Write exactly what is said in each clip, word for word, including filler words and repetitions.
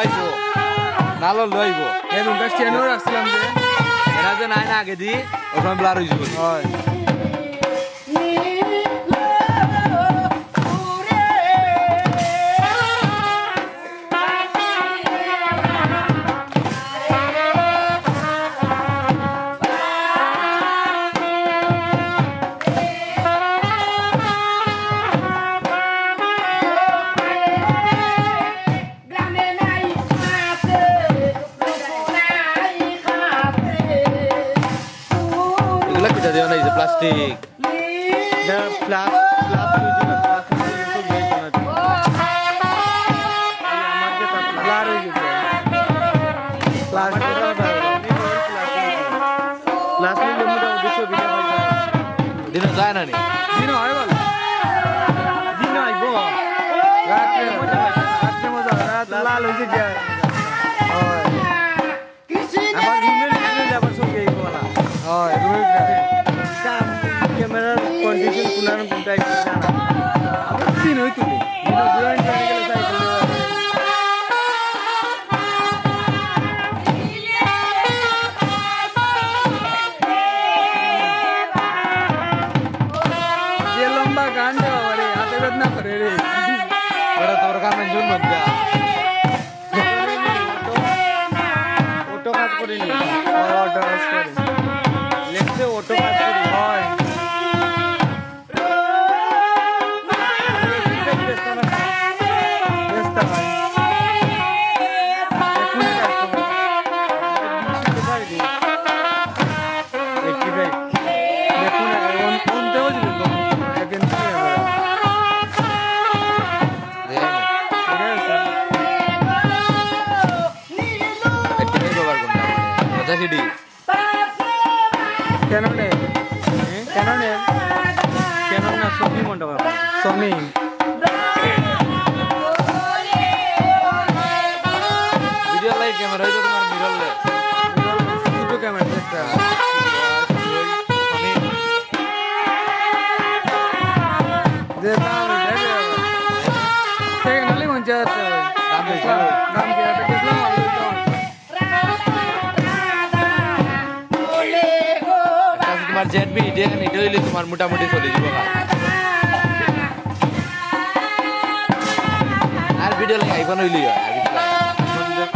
আইবো। নালর লইবো। এই রুমটা স্ট্যান্ডও রাখছিলাম যে। এরা যে নাই না আগে দি, ওখানে ব্লার হয়ে যাবে। হয়। এগুলা কিতা দিয়া বানাইছে? প্লাস্টিক? এটা প্লাস-, প্লাস হয়ে যাবে, প্লাস হয়ে যাবে, সব হয়ে যাবে। এই আমার যে ব্লার হয়ে গেছে। প্লাস হয়ে যাবে। প্লাস হয়ে গেলে মোটামুটি ছবিটা হয়ে যাবে। দিনে যায় না নি? দিনে হয় বল। দিনে হয় গো। রাত্রে মজা হয়। রাত্রে মজা হয়। রাত লাল হয়ে যায়। হয়। আবার রুমে নিয়ে আবার সব এই বলা। হয়, রুমে নিয়ে। ক্যামেরার কন্ডিশন কোন কোনটা একটু জানা। আমরা দিন হই তুলি। দিন হই তুলি, আমি গেলে তাই বলে। যে লম্বা গান রে বাবা রে, হাতে বেদনা করে রে। ওরা তোর কামে জুন মত যা। অটো কাজ করেনি। অটো কাজ করে। লেখছে অটো কাজ করে। হয়। একটু ব্যবহার করলাম। কথা সেটি। ক্যাননের। ক্যাননের। ক্যানন না, সনি মন্ডপ আবার। সনি। ভিডিও লাইট ক্যামেরা, ওই যে তোমার মিররলেস। ছোট ক্যামেরা একটা। সনি। যে দাম, এই যে দাম। সেকেন্ড হ্যান্ডই মন চাচ্ছে ভাই। দাম বেশি। দাম কি? একটা গেছিলাম, আমি বলতাম। আচ্ছা, তোমার জেড বি, এটা এখানে, এটা হইলে তোমার মোটামুটি চলে যাবো গা। আর ভিডিও লাগে আইফোন হইলেই হয়, আর কিছু লাগে না।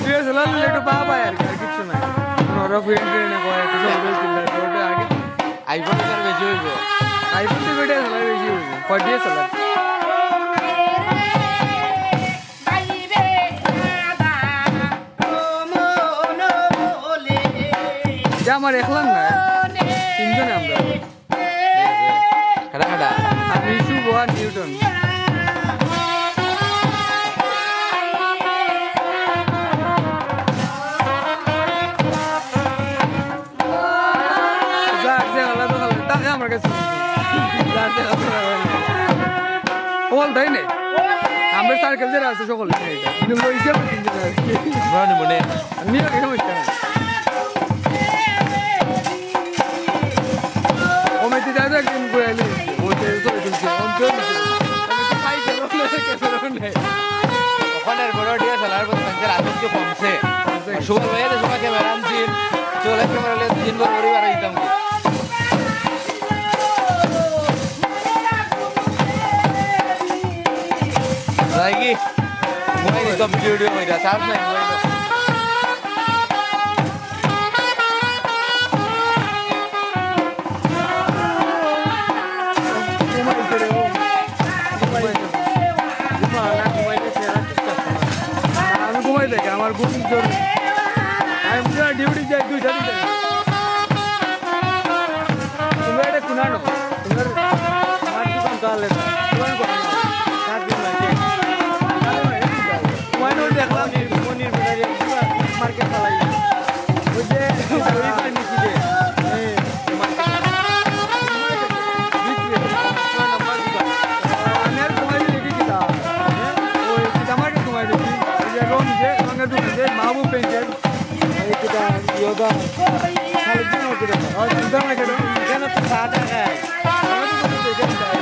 ডিএসএলআর নিলে একটু পাওয়া যায় আর কি, আর কিচ্ছু নাই। কোনো রফ এন্ট্রি না করে, একটু সব ভিডিও তুললে, ওটা আগে। আইফোন তো বেশি হইব। আইফোন তো বেটার বেশি হইব। কয় ডিএসএলআর? যে আমার একলার না, তিনজনে আমরা। খাড়া খাড়া। আমি শুভ আর নিউটন। যার যে আলাদা আলাদা, তাকে আমার কাছে। যার যে আলাদা আলাদা। ওল তাই নে? আমরা সার্কেল যারা আছে সকলে। কিন্তু লইছে তিনজন আর কি। মনে মনে। আমিও এরকম একটা। ও মেয়েটি দাদা একদিন ঘুরে এলি। ও তো এসে এসে অন্তর দিছে। আমি তো খাই গেল, ক্যামেরা নেই। ওখানে বড় ডিএসএলআর বলতে মানুষের আসক্তি কমছে। কমছে। সুবল ভাইয়া তো সময় ক্যামেরা আনছিল। চলে ক্যামেরা লিয়ে দিন ভর পরিবার হইতাম। যাই কি? মোবাইল তো ভিডিও ভিডিও হইরা, চার্জ নাই মোবাইল। আমি ঘুমাই দেখে, আমার ঘুম জোর। আমি পুরো ডিউটি যাই দুইটা দিন। তোমরা এটা কুনানো, তোমরা আমার দোকান তো আনলে না। তোমার দোকান না। তোমার ওই দেখলাম, মনির বেটারি মার্কেট চালাই। ওই যে, ওই পার নিচে যে, এই, মার্কেট। বিক্রি। ছয় নম্বর দোকান। আমি আর ঘুমাই দেখি কিতা? ওই কিতা মার্কেট ঘুমাই দেখি। ওই যে রং যে, রঙের দোকান যে, মাহবুব পেইন্টার। এই কিতা, ইয়োদা। খালি দিন ওকে দেখো। আর চিন্তা না কেন? কেন তো চা দেখায়? আমি তো বলছি, এখানে যাই।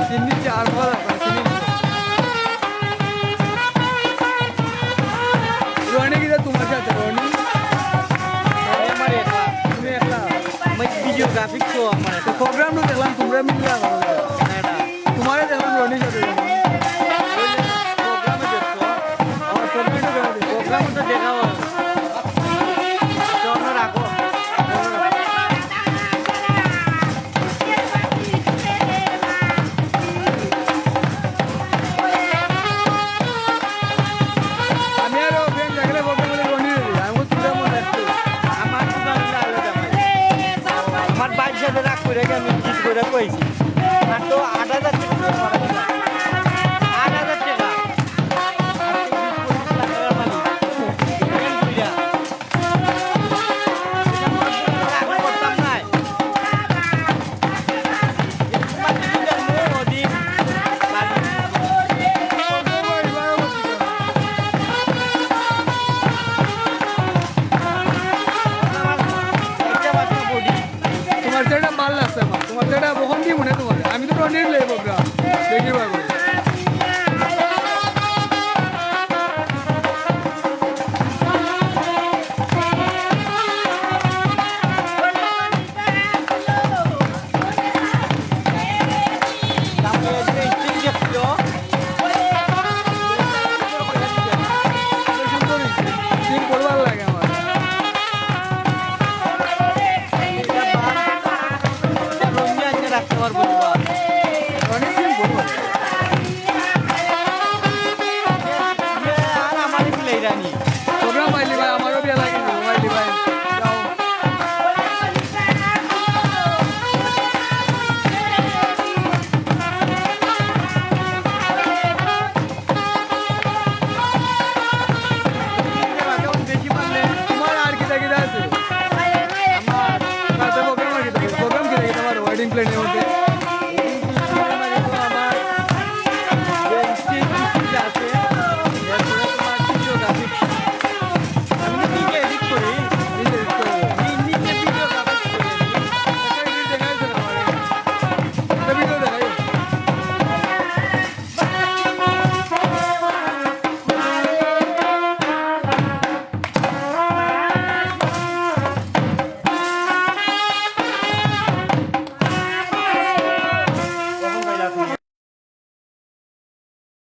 চিনি চার বার আপনার চিনি। রনি কিতা তোমার সাথে, রনি? রনি আমার একলা। তুমি একলা। আমার ভিডিওগ্রাফি শো আমার তো একটা। প্রোগ্রাম তো দেখলাম, তোমরা মিললে আমার। না, না। তোমারে দেখলাম রনির সাথে যখন। ওই যে প্রোগ্রামে দেখছো। আমার প্রোগ্রামে তো দেখা হয়। প্রোগ্রামে তো দেখা হয়। চলো রাখো। আমি আরো ফ্রেন্ড দেখলে বলতে বলে রনি রে, আমি বলছি, "তোরা মনে রাখতো।" আমার তো জানি না, আলাদা ভাই। আমার ভাইর সাথে রাগ করে আমি জিত করে কইছি। আর তো আট হাজার টাকা করে মারা দিলাম। আট হাজার টাকা। ফ্রেন্ড কইরা। তোমার যেটা ভালা লাগছে আমার, তোমার যেটা বহন দিয়ে মনে তোমার, আমি তো রনির লেবো, দেখি পারবো।